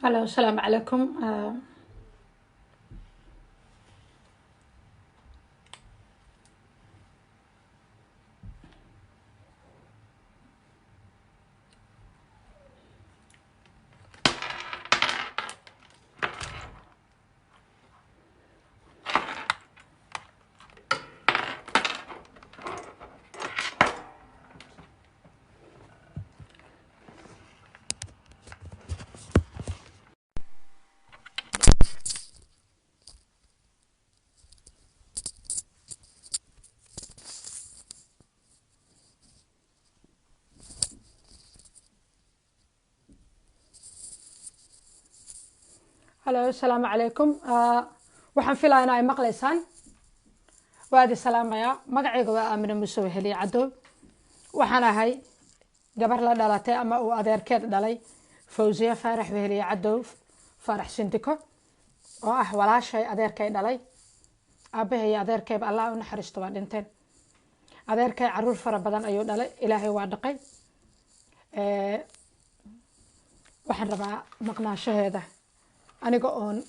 Hello, asalaamu calaykum. Hello, asalaamu calaykum. Waxaan filayaa in ay maqlaysaan. Waa idin salaamayaa. Magacayga waa Aamine Muuse Weheliye Cadow. Waxaan ahay gabar la dhalatay ama uu adeerkeed dhalay Fawziye Faarax Weheliye Cadow, Faarax Sindiko, oo ah walaashay adeerkay dhalay. Aabbahay iyo adeerkayba Allah u naxariisto, waa dhinteen. Adeerkay caruur fara badan ayuu dhalay, Ilaahay waa dhaqay. Waxaan rabaa maqnaanshaheeda, aniga oon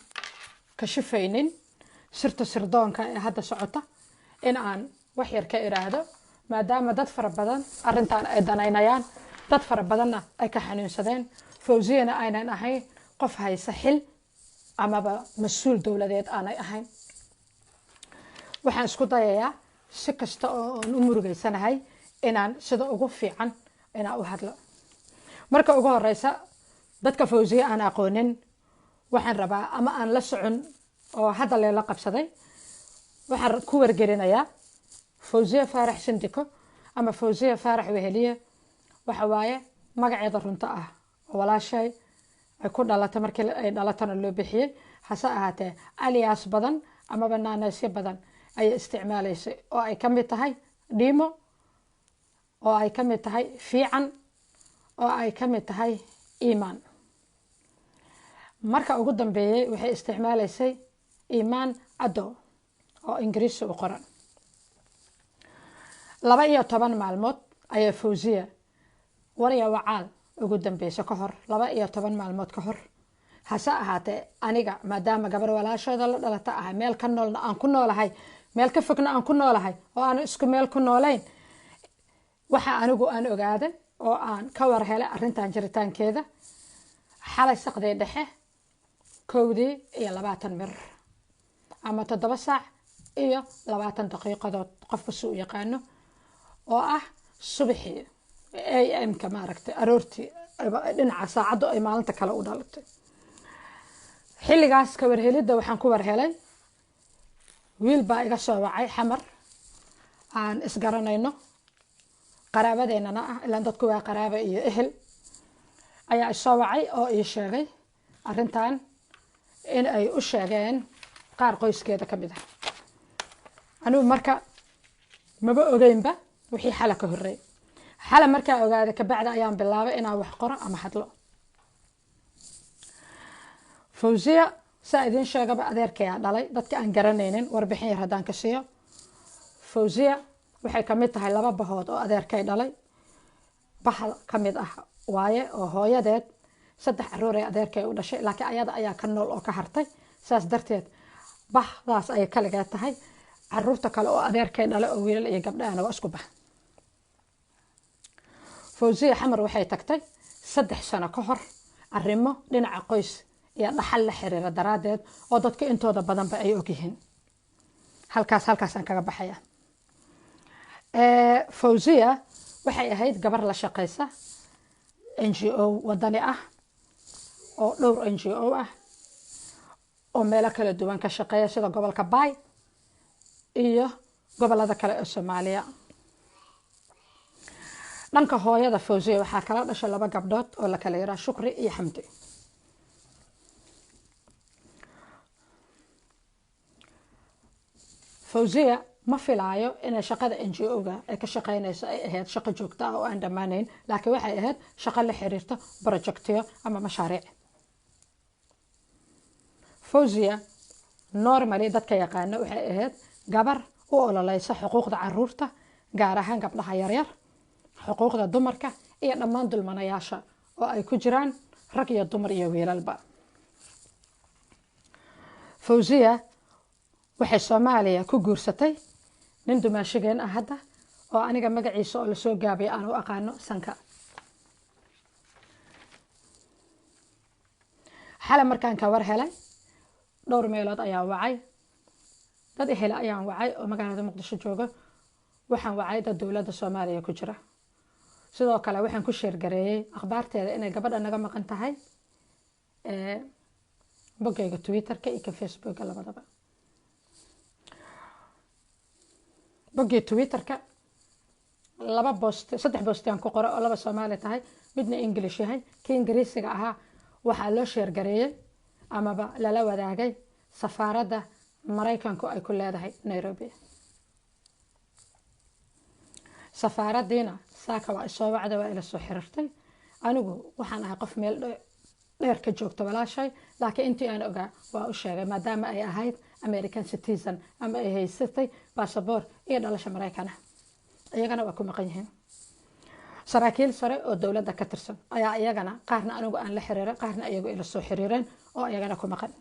kashifaynin sirta sirdoonka ee hadda socota, in aan wax yar ka iraahdo, maadaama dad fara badan arrintan ay danaynayaan, dad fara badanna ay ka xanuunsadeen, Fawziyana aynan ahayn qof haysa xil amaba mas-uul dowladeed aanay ahayn. Waxaan isku dayayaa si kasta oo aan u murugeysanahay inaan sida ugu fiican inaan u hadlo. Marka ugu horeysa, dadka Fawziye aan aqoonin waxaan rabaa, ama aan la socon oo hadda leela qabsaday, waxaan ku wargelinayaa Fawziye Faarax Sindiko ama Fawziye Faarax Weheliye waxa waaye magaceeda runta ah oo walaashay ay ku dhalatay, markii ay dhalatana loo bixiyey. Hase ahaatee alias badan amaba naanaysyo badan ayay isticmaalaysay, oo ay ka mid tahay Dhiimo, oo ay ka mid tahay Fiican, oo ay ka mid tahay Iimaan. Marka ugu dambeeyey waxay isticmaalaysay Iimaan Cadow oo Ingiriisi u qoran. 12 maalmood ayaa Fawziya warya wacaal ugu dambeysa ka hor, 12 maalmood ka hor. Hase ahaatee aniga, maadaama gabar walaashooda la dhalata ahay, meel ka noolna aan ku noolahay, meel ka fogna aan ku noolahay, oo aan isku meel ku noolayn, waxa anigu aan ogaaday oo aan ka war helay arrintan jiritaankeeda xalay saqdii dhexe, 1:20 ama 7 saac iyo 20 daqiiqadood, qofka si u yaqaano, oo ah subaxii AM-ka, maaragtay, aroortii dhinaca saacaddu ay maalinta kale u dhalatay. Xilligaas ka warhelidda waxaan ku warhelay wiil baa iga soo wacay Xamar, aan isgaranayno, qaraabadeennana ah, ilaan dadku waa qaraaba iyo ehel, ayaa isoo wacay oo ii sheegay arrintan in ay u sheegeen qaar qoyskeeda ka mid ah. Anigu marka maba ogeynba wixii xala ka horreey. Xala markaa ogaada kabacdi ayaan bilaabay inaan wax qoro ama hadlo. Fawziya, saa idiin sheegaba, adeerkayaa dhalay. Dadka aan garanaynin warbixin yar haddaan ka siiyo, Fawziya waxay ka mid tahay laba bahood oo adeerkay dhalay. Bahal ka mid ah waaye, oo hooyadeed saddex caruur ee adeerkay u dhashay, laakiin ayada ayaa ka nool oo ka hartay. Saas darteed bahdaas ayay kaligeed tahay. Caruurta kale oo adeerkay dhalay oo wiilal iyo gabdhahana waa isku bah. Fawziya Xamar waxay tagtay 3 sano ka hor, arrimo dhinaca qoys iyo dhaxal la xiriira daraaddeed, oo dadka intooda badanba ay ogyihiin. Halkaasaan kaga baxaya. Fawziya waxay ahayd gabar la shaqaysa NGO wadani ah, oo dhowr NGO ah oo meelo kala duwan ka shaqeeya, sida gobolka Baay iyo gobolada kale ee Soomaaliya. Dhanka hooyada Fawziya waxaa kala dhashay laba gabdhood oo la kala yiraa Shukri iyo Xamdi. Fawziya ma filaayo inay shaqada NGO-ga ay ka shaqeynayso ay ahayd shaqo joogto ah oo aan dhammaanayn, laakiin waxay ahayd shaqo la xiriirta projectyo ama mashaariic. Fawziya normally dadka yaqaano waxay ahayd gabar u ololeysa xuquuqda caruurta, gaar ahaan gabdhaha yaryar, xuquuqda dumarka iyo dhammaan dulmanayaasha oo ay ku jiraan rag iyo dumar iyo wiilalba. Fawziya waxay Soomaaliya ku guursatay nin dumaashigeen ah hadda, oo aniga magaciisa oo lasoo gaabay aan u aqaano Sanka. Xalay markaan ka war helay, dhowr meelood ayaa wacay, dad ehela ayaan wacay oo magaalada Muqdisho jooga. Waxaan wacay dad dowladda Soomaaliya ku jira. Sidoo kale waxaan ku share gareeyey akhbaarteeda inay gabadha naga maqan tahay boggayga Twitterka iyo ka Facebooka labadaba. Boggii Twitterka laba post, saddex post aan ku qoray oo laba Soomaali tahay, midna English yahay. Kii Ingiriisiga ahaa waxaa loo share gareeyey amaba lala wadaagay safaaradda Maraykanku ay ku leedahay Nairobi. Safaaraddiina saaka waa isoo wacday, waa ila soo xiriirtay. Anigu waxaan ahay qof meel dheer ka joogta walaashay, laakiin intii aan ogaa waa u sheegay, maadaama ay ahayd American citizen ama ay haysatay basaboor iyo dhalasha Maraykana, iyagana waa ku maqan yihiin. Saraakiil sare oo dowladda ka tirsan ayaa iyagana qaarna anigu aan la xiriiray, qaarna iyagu ila soo xiriireen oo iyagana ku maqan.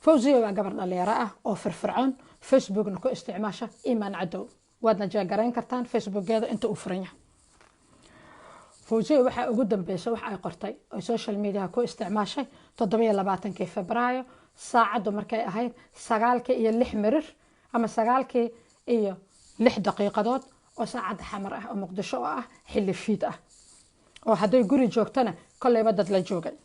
Fawziya waa gabar dhalinyaro ah oo firfircoon, Facebookna ku isticmaasha Imaan Cadow. Waadna jeegarayn kartaan Facebookeeda inta uu furan yahay. Fawziya waxaa ugu dambeysa wax ay qortay oo social media ku isticmaashay 27-kii Febraayo, saacaddu markay ahayd 9:06 ama 9:06 oo saacadda Xamar ah oo Muqdisho oo ah xilli fiid ah, oo hadday guri joogtana kolleyba dad la joogay.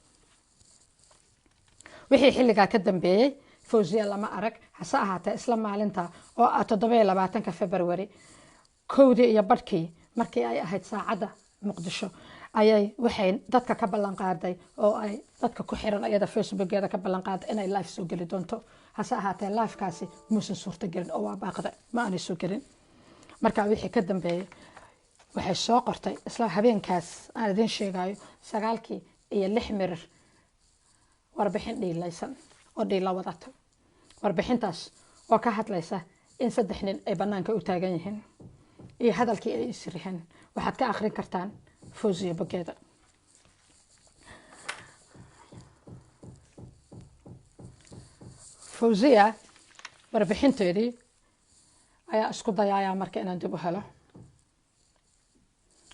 Wixii xilligaa ka dambeeyey Fawziya lama arag. Hase ahaatee, isla maalinta oo ah 27-ka February, 1:30 markii ay ahayd saacadda Muqdisho, ayay waxay dadka ka ballan qaaday oo ay dadka ku xiran ayada Facebookeeda ka ballan qaaday inay live soo geli doonto. Hase ahaatee, livekaasi muusan suurtagelin oo waa baaqday, ma aanay soo gelin. Marka wixii ka dambeeyey waxay soo qortay isla habeenkaas aan idin sheegayo 9:06 warbixin dhiilaysan oo dhiila wadata, warbixintaas oo ka hadlaysa in saddex nin ay banaanka u taagan yihiin iyo hadalkii ay isriheen. Waxaad ka akhrin kartaan Fawziya bogeeda. Fawziya warbixinteedii ayaa isku dayayaa marka inaan dib u helo.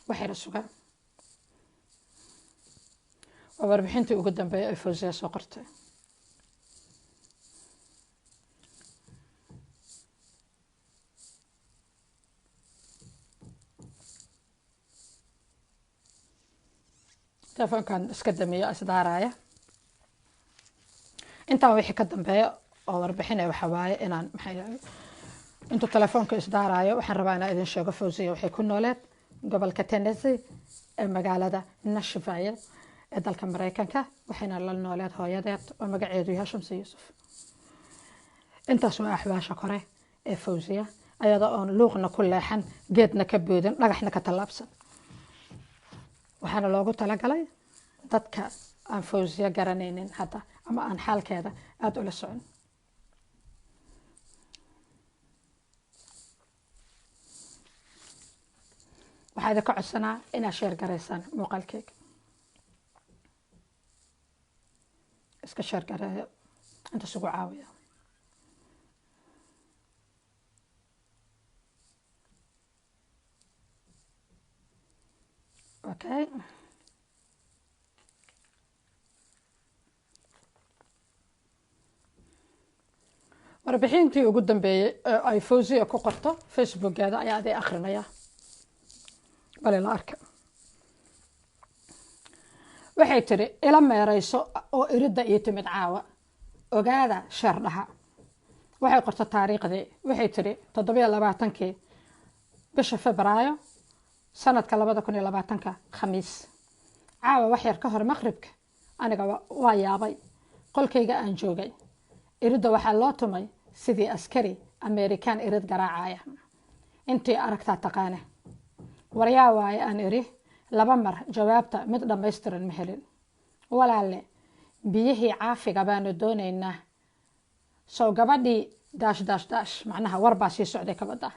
Waxayna sugaa waa warbixintii ugu dambeeyay ay Fawziya soo qortay. Telefoonkan iska damiyo isdaaraya. Intaan wixii ka dambeeya oo warbixinaya waxa waaye inaan maxay, intuu telefoonka isdaarayo waxaan rabaa inaan idin sheego Fawziya waxay ku nooleed gobolka Tennessee ee magaalada Nashville ee dalka Maraykanka, waxayna la nooleed hooyadeed oo magaceedu yahay Shamsi Yuusuf. Intaas waa axwaasha kore ee Fawziya, ayada oon luuqna ku leexan, geedna ka boodin, dhagaxna ka tallaabsan. Waxaana loogu talagalay dadka aan Fawziya garanaynin hadda ama aan xaalkeeda aada ula socon. Waxaa idinka codsanaa inaad share garaysaan muuqaalkeyga. Iska share gareeyo, intaas ugu caawiya. Okay, warbixintii ugu dambeeyey ee ay Fawziya ku qorto Facebookeeda ayaa aday akrinaya, bale la arka. Waxay tiri: "Ila meerayso oo iridda ii timid caawa, ogaada share dhaha." Waxay qorta taariikhdii, waxay tiri 27-kii bisha Febraayo sanadka 2020-ka, Khamiis, caawa wax yar ka hor maqribka. Aniga waa yaabay. Qolkayga aan joogay, iridda waxaa loo tumay sidii askari Amerikaan irid garaacaya. Intii aragtaa taqaane. "Waryaa waaye?" aan iri laba mar. Jawaabta mid dhammaystiran ma helin. "Walaalle, biyihii caafiga baanu doonaynaa, sow gabadhii dash dash dash." Macnaha war baa sii socday kabadda.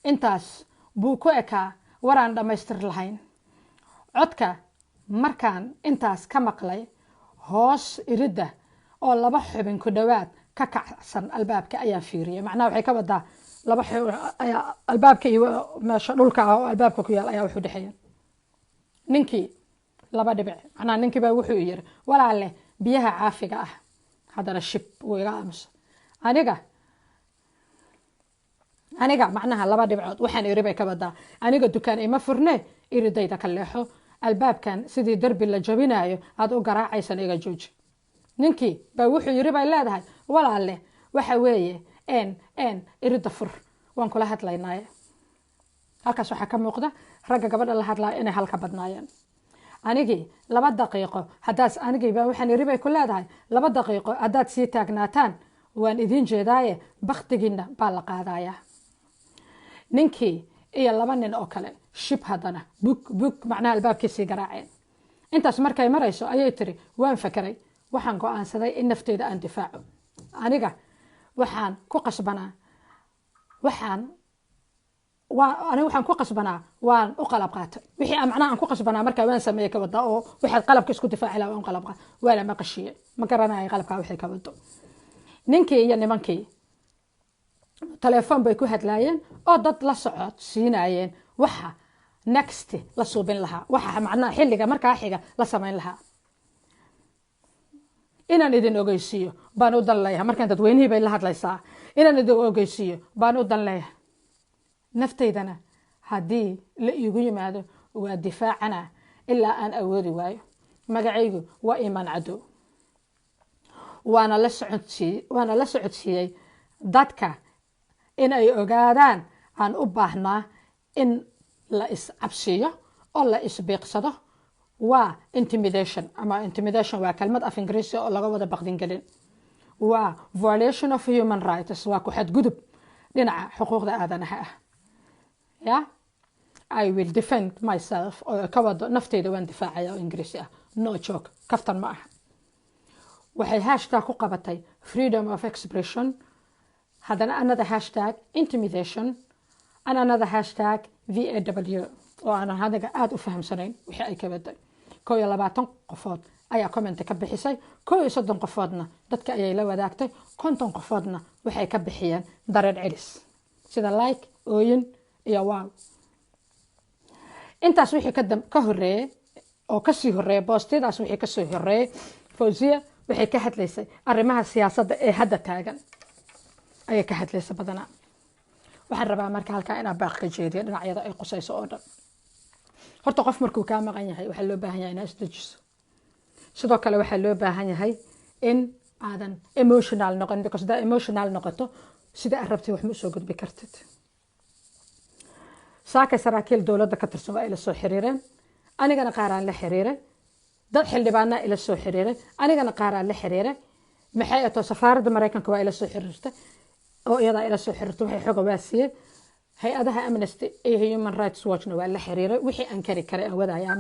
Intaas buu ku ekaa waraan dhammaystir lahayn. Codka markaan intaas ka maqlay, Hoos iridda oo 2 xubin ku dhowaad ka kacsan albaabka ayaan fiiriyay. Macnaha waxay ka wadaa 2 ayaa albaabka iyo meesha dhulka ah oo albaabka ku yaal ayaa wuxuu dhexeeya. Ninkii 2 dhibic, macnaha ninkii baa wuxuu yiri, walaalle biyaha caafiga ah. Haddana shib wuu iga aamusa. Aniga macnaha 2 dhibcood waxaan iri bay ka wadaa, aniga dukaan ima furne, iridayda ka leexo, albaabkan sidii darbi la jabinayo aad u garaacaysan iga jooji. Ninkii baa wuxuu yiri bay leedahay, walaalle waxa weeye n n irida fur, waan kula hadlaynaaye. Halkaas waxaa ka muuqda ragga gabadha la hadlaayo inay halka badnaayeen. Anigii 2 daqiiqo haddaas, anigii baa waxaan iri bay ku leedahay, 2 daqiiqo haddaad sii taagnaataan waan idiin jeedaaye, baktigiina baa la qaadayaa. Ninkii iyo 2 nin oo kale shib haddana bug bug, macnaha albaabkii sii garaaceen. Intaas markay marayso ayay tiri, waan fakeray, waxaan go'aansaday in nafteyda aan difaaco. Aniga waxaan ku qasbanaa, waxaan waa aniga waxaan ku qasbanaa waan u qalab qaatay. Wixii aan macnaha aan ku qasbanaa markaa waan sameeyay ka wada, oo waxaad qalabka isku difaaci lahaa waan qalab qaatay. Waa la maqashiyay, ma garanayo qalabka wixii ka wado. Ninkii iyo nimankii telefoon bay ku hadlaayeen oo dad la socod siinaayeen waxa next la suubin lahaa, waxa macnaha xilliga markaa xiga la samayn lahaa. Inaan idin ogeysiiyo baan u dan leeyahay. Markaan dadweynihii bay la hadlaysaa, inaan idin ogeysiiyo baan u dan leeyahay. Naftaydana haddii la iigu yimaado waa difaacana ilaa aan awoodi waayo. Magacaygu waa Iimaan Cadow. Waana la socodsiiyey dadka in ay ogaadaan aan u baahnaa in la iscabsiiyo oo la isbiiqsado. Waa intimidation, ama intimidation waa kelmad af Ingiriisi oo laga wada baqdingelin. Waa violation of human rights, waa ku xadgudub dhinaca xuquuqda aadanaha ah. Ya I will defend myself oo ka wado nafteyda waan difaacaya oo Ingiriisi ah. No joke, kaftan ma aha. Waxay hashtag ku qabatay freedom of expression, haddana another hashtag intimidation, and another hashtag VAW oo aanan hadaga aada u fahamsanayn wixii ay ka waday. 21 qofood ayaa comment ka bixisay, 31 qofoodna dadka ayay la wadaagtay, 50 qofoodna waxay ka bixiyeen dareen celis sida like, ooyin iyo wow. Intaas wixii ka horeeyay oo kasii horeeyay, boostiyadaas wixii kasii horeeyay, Fawziya waxay ka hadlaysay arrimaha siyaasadda ee hadda taagan ayay ka hadlaysay badanaa. Waxaan rabaa marka halkaa inaan baaq ka jeediyo dhinacyada ay qusayso oo dhan. Horta qof markuu kaa maqan yahay waxaa loo baahan yahay inaad isdejiso. Sidoo kale waxaa loo baahan yahay in aadan emotional noqon, because haddaa emotional noqoto sida aad rabtay wax ma usoo gudbi kartid. Saakay saraakiil dowladda ka tirsan waa ila soo xiriireen, anigana qaaraan la xiriiray. Dad xildhibaanaa ila soo xiriiray, anigana qaaraan la xiriiray. Maxay ato safaaradda Maraykanka waa ila soo xiriirtay oo iyadaa ila soo xiriirtay, waxay xoga waa siiyey. Hay-adaha Amnesty iyo Human Rights Watchna waa la xiriiray. Wixii aan kari karay aan wadaya,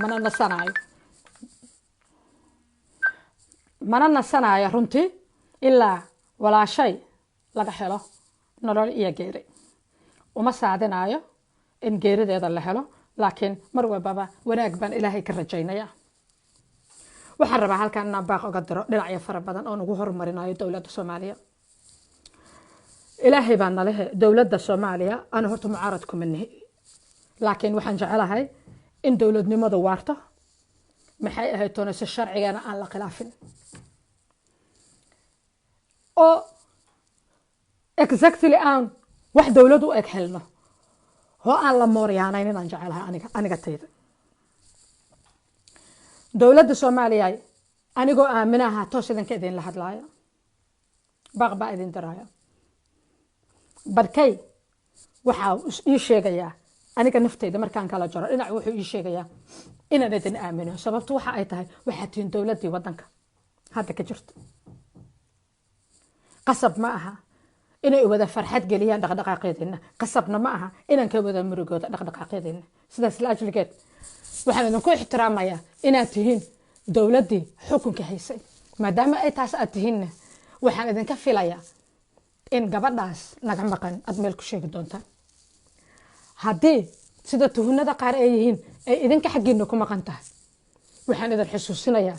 mana nasanaayo runtii ilaa walaashay laga helo nolol iyo geeri. Uma saadinaayo in geerideeda la helo, laakiin mar walbaba wanaag baan Ilaahay ka rajaynaya. Waxaan rabaa halkan inaan baaq oga diro dhinacyo fara badan oon ugu horumarinayo dowladda Soomaaliya. Ilaahay baa nalehe dowladda Soomaaliya. Ana horta mucaarad kuma nihi, laakiin waxaan jecelahay in dowladnimadu waarto, maxay ahayd toona si sharcigana aan la khilaafin oo exactly aan wax dowlad u eg helno oo aan la mooryaanayn inaan jecelahay aniga tayda. Dowladda Soomaaliya, anigoo aaminaha toos idinka idinla hadlaaya, baaq baa idin diraya. Barkay waxaa ii sheegayaa aniga naftayda markaan kala jaro dhinac, wuxuu ii sheegayaa inaan idin aamino. Sababtu waxa ay tahay, waxaad tihiin dowladdii waddanka hadda ka jirta. Qasab ma aha inay wada farxad geliyaan dhaqdhaqaaqyadiina, qasabna ma aha inaan ka wada murugooda dhaqdhaqaaqyadiina. Sidaas la ajligeed waxaan idinku ixtiraamayaa inaad tihiin dowladdii xukunka haysay. Maadaama ay taas aad tihiinna, waxaan idinka filayaa in gabadhaas naga maqan aad meel ku sheegi doontaan. Haddii sida tuhunada qaar ay yihiin ay idinka xaggiina ku maqan tahay, waxaan idin xusuusinayaa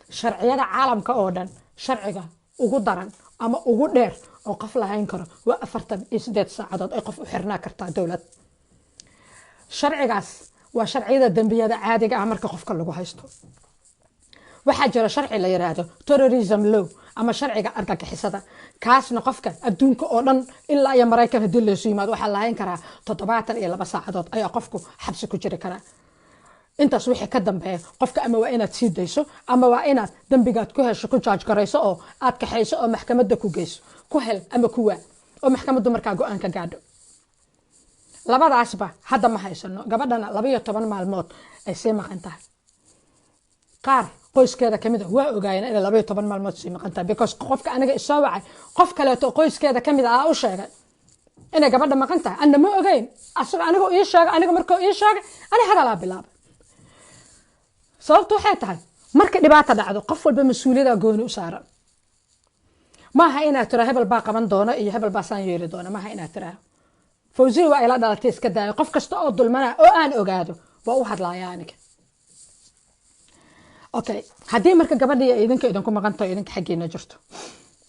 Sharciyada caalamka oo dhan, sharciga ugu daran ama ugu dheer oo qof lahayn karo waa 48 saacadood ay qof u xirnaa kartaa dowlad. Sharcigaas waa sharciyada dembiyada caadiga ah marka qofka lagu haysto. Waxaa jira sharci la yiraahdo terrorism law ama sharciga argagixisada. Kaasna qofka adduunka oo dhan ilaa iyo Maraykan haddii laysu yimaado, waxaa lahayn karaa 72 saacadood ayaa qofku xabsi ku jiri karaa. Intaas wixii ka dambeeya, qofka ama waa inaad sii dayso ama waa inaad dembigaad ku hesho ku jaaj garayso oo aad kaxayso oo maxkamadda ku geyso, ku hel ama ku waa, oo maxkamaddu markaa go-aan ka gaadho. Labadaasba hadda ma haysano. Gabadhana 12 maalmood ay sii maqan tahay. Qaar qoyskeeda kamid a waa ogaayeen inay 12 maalmood sii maqan tahay, because qofka aniga isoo wacay, qof kaleeto qoyskeeda kamid ah u sheegay inay gabadha maqan tahay. Anna ma ogeyn. Asaga aniga ii sheegay. Aniga markuu ii sheegay, ani hadalaa bilaabay. Sababtu waxay tahay, marka dhibaata dhacdo, qof walba mas-uuliyada gooni u saaran. Maaha inaad tiraa hebel baa qaban doona iyo hebel baa saan yeeli doona. Maaha inaad tiraa Fawziya waa ila dhalatay. Iska daayo, qof kasta oo dulmana oo aan ogaado waa u hadlaaya aniga. Okay, haddii marka gabadhii ay idinka idinku maqantaho, idinka xaggiina jirto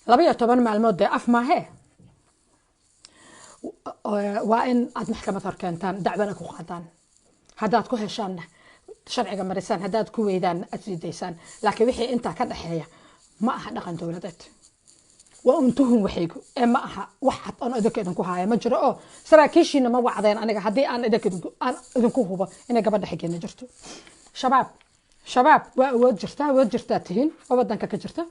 12 maalmood, dee af maahee, waa in aad maxkamad hor keentaan, dacwana ku qaadaan. Haddaad ku heshaanna sharciga marisaan, haddaad ku weydaanna aad sii daysaan. Laakiin wixii intaa ka dhexeeya ma aha dhaqan dowladeed. Waa un tuhun waxaygu ee ma aha wax cad oon idinka idinku haaya ma jiro, oo saraakiishiina ma wacdeen aniga haddii aan idinka aan idinku hubo inay gabadha xaggeena jirto. Shabaab, shabaab waa awood jirta, awood jirtaa tihiin oo wadanka ka jirta.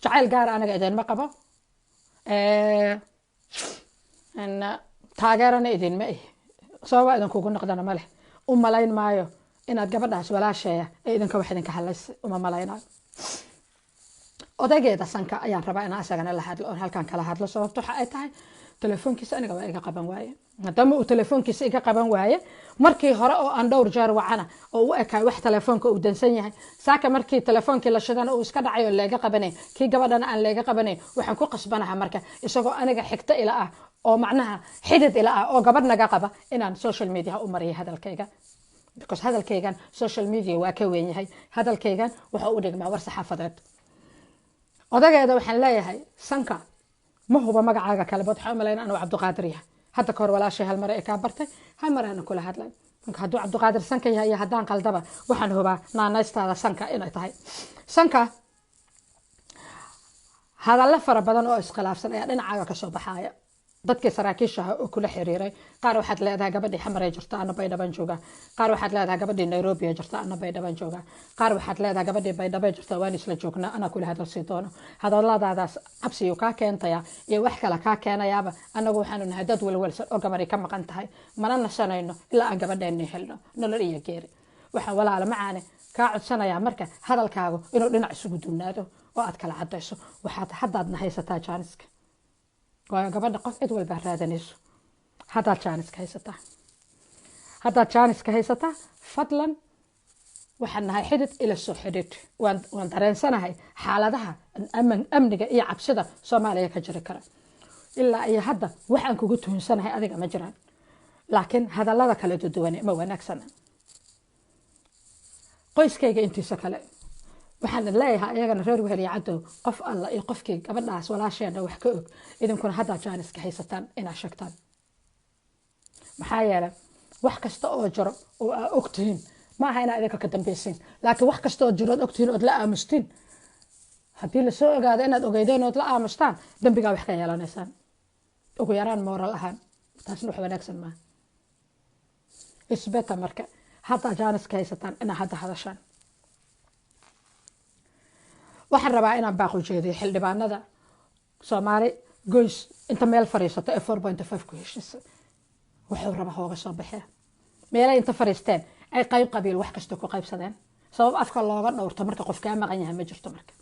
Jacayl gaara aniga idinma qabo, taageerana idinma ihi. Sababa idinkugu noqdana ma leh. U malayn maayo inaad gabadhaas walaasheeya ee idinka wax idinka hadlays, uma malaynayo. Odaygeeda Sanka ayaan rabaa inaan isagana la hadlo oon halkan kala hadlo. Sababto waxa ay tahay, telefoonkiisa aniga waa iga qaban waaye. Maadaama uu telefoonkiisa iga qaban waaye markii hore oo aan dhowr jeer wacana oo u ekaay wax telefoonka uu dansan yahay, saaka markii telefoonkii la shidana uu iska dhacay oo leega qabanay, kii gabadhana aan leega qabanay, waxaan ku qasbanaha marka, isagoo aniga xigto ila ah oo macnaha xidid ila ah oo gabadh naga qaba, inaan social media u mariyo hadalkayga, because hadalkaygan social media waa ka weyn yahay. Hadalkaygan wuxuu u dhigmaa war saxaafadeed. Odageeda waxaan leeyahay, Sanka, ma huba magacaaga kale, bad waxaa u malayna anuu Cabdiqaadir yahay. Hadda kahor walaashay hal mare ee kaa bartay, hal mar aana kula hadlay. Marka hadduu Cabdiqaadir Sanka yahay iyo haddaan qaldaba, waxaan hubaa naanaystaada Sanka inay tahay. Sanka, hadallo fara badan oo iskhilaafsan ayaa dhinacaaga kasoo baxaaya. Dadkii saraakiisha ahaa oo kula xiriiray, qaar waxaad leedahay gabadhii Xamaray jirta, ana Baydhaban jooga. Qaar waxaad leedahay gabadhii Nairobi jirta, ana Baydhaban jooga. Qaar waxaad leedahay gabadhii Baydhabo jirta, waan isla joognaa, anaa kula hadal sii doono. Hadalladaadaas cabsiyu kaa keentaya iyo wax kale kaa keenayaaba, annagu waxaanu nahay dad welwelsan oo gabadhay ka maqan tahay. Mana nasanayno ilaa aan gabadheenni helno, nolol iyo geeri. Waxaan, walaala macaane, kaa codsanayaa marka hadalkaagu inuu dhinac isugu duunaado oo aad kala cadayso. Waxaad haddaadna haysataa jaaniska, waayo gabadha qof cid walbaa raadanayso. Haddaad jaaniska haysataa, haddaad jaaniska haysataa, fadlan, waxaan nahay xidid, ila soo xidhiidh. Waan dareensanahay xaaladaha amniga iyo cabsida Soomaaliya ka jiri kara. Ilaa iyo hadda waxaan kugu tuhunsanahay adiga ma jiraan, laakiin hadallada kala duduwane ma wanaagsana. Qoyskayga intiisa kale waxaan leeyahay ayagana, reer Weheliya Cadow, qof alla iyo qofkii gabadhaas walaasheena wax ka og, idinkuna haddaa jaaniska haysataan inaad sheegtaan. Maxaa yeelay, wax kasta oo jiro oo aa ogtihiin, ma aha inaa idinka ka dambaysiin, laakiin wax kasta oo jiro ood ogtihiin ood la aamustiin, haddii lasoo ogaado inaad ogeydeen ood la aamustaan, dembigaa wax ka yeelanaysaan, ugu yaraan moral ahaan. Taasna wax wanaagsan maaha. Isbeta marka haddaa jaaniska haysataan inaa hadda hadashaan. Waxaan rabaa inaan baaq u jeediyo xildhibaanada Soomaali goys inta meel fadhiisato ee 4.5 ku heshiisay. Wuxuu raba hooga soo baxee, meelay inta fadhiisteen ay qayb qabiil wax kasta ku qaybsadeen. Sabab afka looga dhowrto marka qof kaa maqan yahay ma jirto. Marka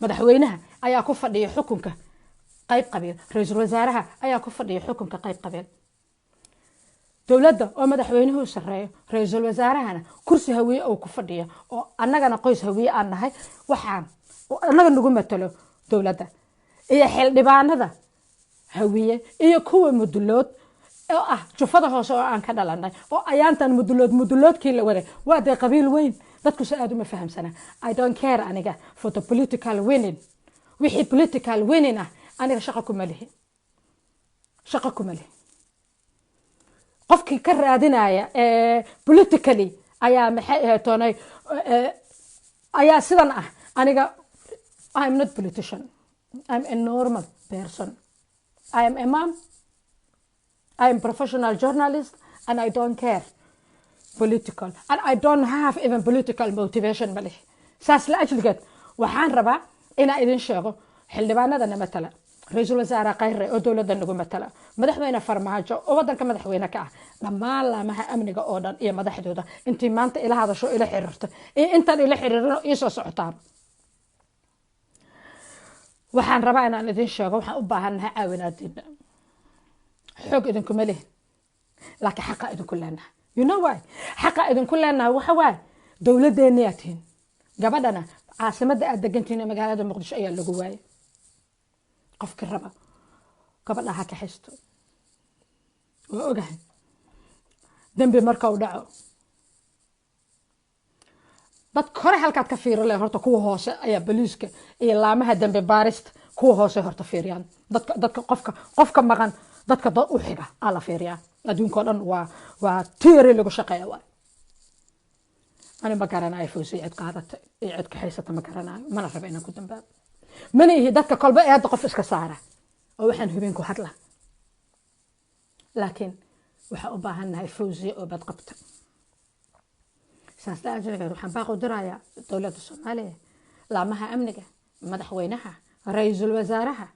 madaxweynaha ayaa ku fadhiya xukunka qayb qabiil, ra-iisul wasaaraha ayaa ku fadhiya xukunka qayb qabiil, dowladda oo madaxweynuhu sarreeyo, ra-iisul wasaarahana kursi Hawiye uu ku fadhiyo, oo annagana qoys Hawiye aan nahay, waxaan annaga nagu matalo dowladda iyo xildhibaanada Hawiye iyo kuwa Mudulood oo ah jufada hoose oo aan ka dhalanay, oo ayaantan Mudulood muduloodkii la waday waa dee qabiil weyn. Dadku si aada uma fahamsana. I don't care aniga for the political winning. Wixii political winning ah aniga shaqo kuma lihi, shaqo kuma lihi. Qofkii ka raadinaya politically ayaa, maxay ahayd toonay, ayaa sidan ah. Aniga I'm not politician, I'm a normal person. I am a mom, I am professional journalist, and I don't care political and I don't have even political motivation ma leh. Saas la ajligeed waxaan rabaa inaan idin sheego: xildhibaanadana matala, ra-iisul wasaare Khayre oo dowladda nagu matala, madaxweyne Farmaajo oo wadanka madaxweyne ka ah, dhammaan laamaha amniga oo dhan iyo madaxdooda, intii maanta ila hadasho, ila xiriirto iyo intaan ila xiriirino iisoo socotaaba, waxaan rabaa inaan idin sheego waxaan u baahannahay caawinaadiina. Xoog idinkuma lihin, laakiin xaqa idinku leenahay. You know why xaqa idinku leenahay? Waxa waaye dowladeenniyaa tihiin. Gabadhana caasimadda aad degantihiin ee magaalada Muqdisho ayaa lagu waayay. Qofkii raba gabadha ha kaxaysto. Waa ogahay dembi marka uu dhaco dadka hore halkaad ka fiiri leh, horta kuwa hoose ayaa boliiska iyo laamaha dembi baarista kuwa hoose horta fiiriyaan. Dadka qofka maqan, dadka dad u xiga aa la fiiriyaa. Adduunka o dhan waa theory lagu shaqeeya waay. Ani ma garanayo Fawsiya cid qaadatay iyo cid kaxaysata, ma garanayo, mana raba inaan ku dambaabo. Mana ihi dadka kolba ee hadda qof iska saara oo waxaan hubin ku hadla, laakiin waxaa u baahannahay Fawsiya oo badqabta. Saas la-ajligeed waxaan baaq u dirayaa dowladda Soomaaliya, laamaha amniga, madaxweynaha, ra-iisul wasaaraha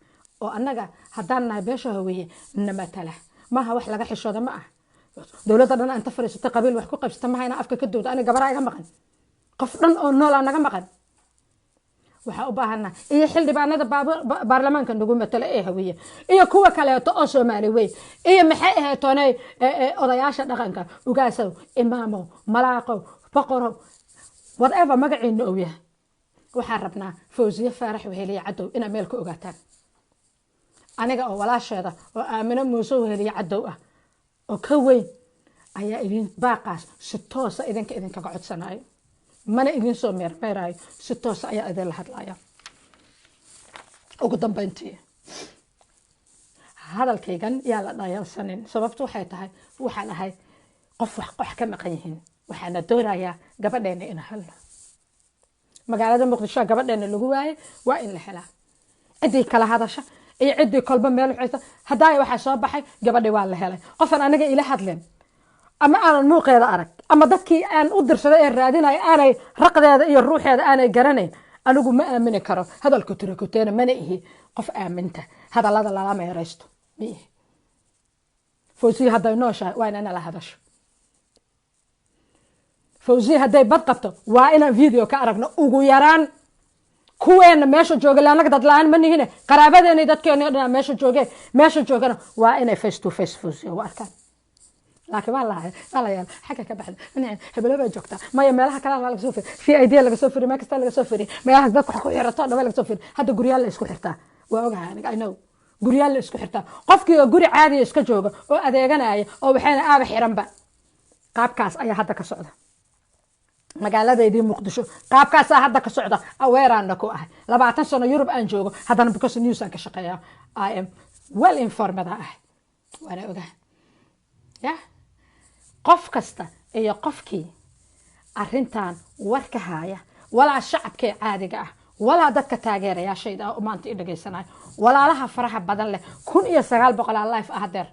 oo annaga haddaan nahay beesha Haweeye na matala. Maaha wax laga xishooda, ma ah dowladda dhan inta fadhiisata qabiil wax ku qaybsata. Maha inaa afka ka dowda. Aniga gabaraa iga maqan, qof dhan oo noolaa naga maqan. Waxaa u baahanaa iyo xildhibaanada baarlamaanka nagu matala ee Hawiye iyo kuwa kaleeto oo Soomaali wey iyo, maxay ahayd toonay, odayaasha dhaqanka, ugaasow, imaamow, malaaqow, boqorow, whatever magaciina ou yahay, waxaan rabnaa Fawsiye Faarax Weheliye Cadow inaad meel ka ogaataan. Aniga oo walaasheeda oo Aamino Muuse Weheliye Cadow ah oo ka weyn ayaa idin baaqaas si toosa idinka idinkaga codsanayo. Mana idin soo meermeerayo, si toosa ayaa idinla hadlaya. Ugu dambeyntii, hadalkaygan yaa la dhayalsanin. Sababtu waxay tahay waxaan ahay qof wax ka maqan yihiin, waxaana doonayaa gabadheena inaan helno. Magaalada Muqdisho gabadheena lagu waayay, waa in la helaa. Ciddii kala hadasha iyo ciddii kolba meel xisa haddaaya waxaa soo baxay gabadhi waa la helay. Qofan aniga ila hadleen ama aanan muuqeeda arag ama dadkii aan u dirsaday ee raadinaya aanay raqdeeda iyo ruuxeeda aanay garanayn, anigu ma aamini karo hadalka tirakoteena. Mana ihi qof aaminta hadallada lala meeraysto, ma ihi. Fawsiya hadday nooshahay waa inaan la hadasho. Fawsiya hadday bad qabto waa inaan video ka aragno ugu yaraan. Kuweena meesha jooga, laanaga dad la-aan ma nihine, qaraabadeena, dadkeena o dhan meesha jooge, meesha joogana waa inay face to face Fawsiya u arkaan. Laakiin waa la yaala xagga ka baxda, hebelo baa joogtaa, maya, meelaha kale laga soo firi, CID laga soo firi, meel kasta laga soo firi, meelaha dadka wax ku xirato dhan laga soo firi. Hadda guryaal la isku xirtaa, waa ogahay aniga, I know, guryaal la isku xirtaa. Qofkii oo guri caadiya iska jooga oo adeeganaya oo waxayna aaba xiranba. Qaabkaas ayaa hadda ka socda magaaladeydii Muqdisho, qaabkaasaa hadda ka socda. Aweeraana ku ahay, 20 sano Yurub aan joogo, haddana because news aan ka shaqeeya, I am well informed ah, waana ogahay. Ya qof kasta iyo qofkii arrintan war ka haya, walaa shacabkee caadiga ah, walaa dadka taageerayaashayda ah oo maanta i dhagaysanayo, walaalaha faraha badan leh, 1900 live ah hadeer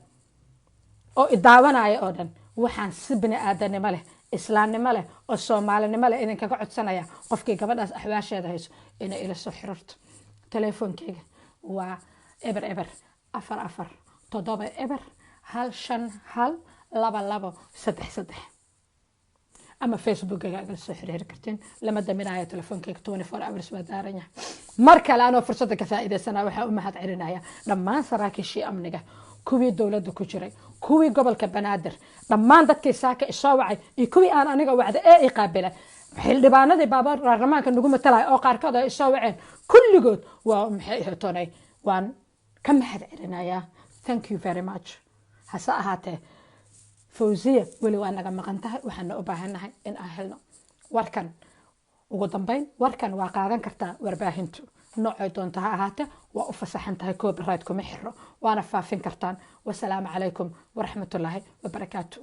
oo idaawanaya oo dhan, waxaan si bini aadanimo leh, islaamnimo leh oo soomaalinimo leh idinkaga codsanaya qofkii gabadhaas axwaasheeda hayso inay ila soo xiriirto. Telefoonkeyga waa 0004470151223, ama Facebookaga igala soo xiriiri kartiin. Lama daminayo telefoonkeyga, 24 hours waa daaran yahay. Mar kale anoo fursadda ka faa'iidaysana, waxaa u mahad celinaya dhammaan saraakiishii amniga, kuwii dowladda ku jiray, kuwii gobolka Banaadir, dhammaan dadkii saaka isoo wacay iyo kuwii aan aniga wacda ee i qaabila, xildhibaanadii baarlamaanka nagu matalaya oo qaarkood ay isoo waceen. Kulligood waa, maxay ahaytoonay, waan ka mahad celinayaa. Thank you very much. Hase ahaatee, Fawziya weli waa naga maqan tahay, waxaana u baahannahay in aan helno. Warkan ugu dambeyn, warkan waa qaadan kartaa warbaahintu noocay doonta ha ahaate, waa u fasaxan tahay, copyright kuma xiro, waana faafin kartaan. Wasalaamu calaykum waraxmatullaahi wabarakaatu.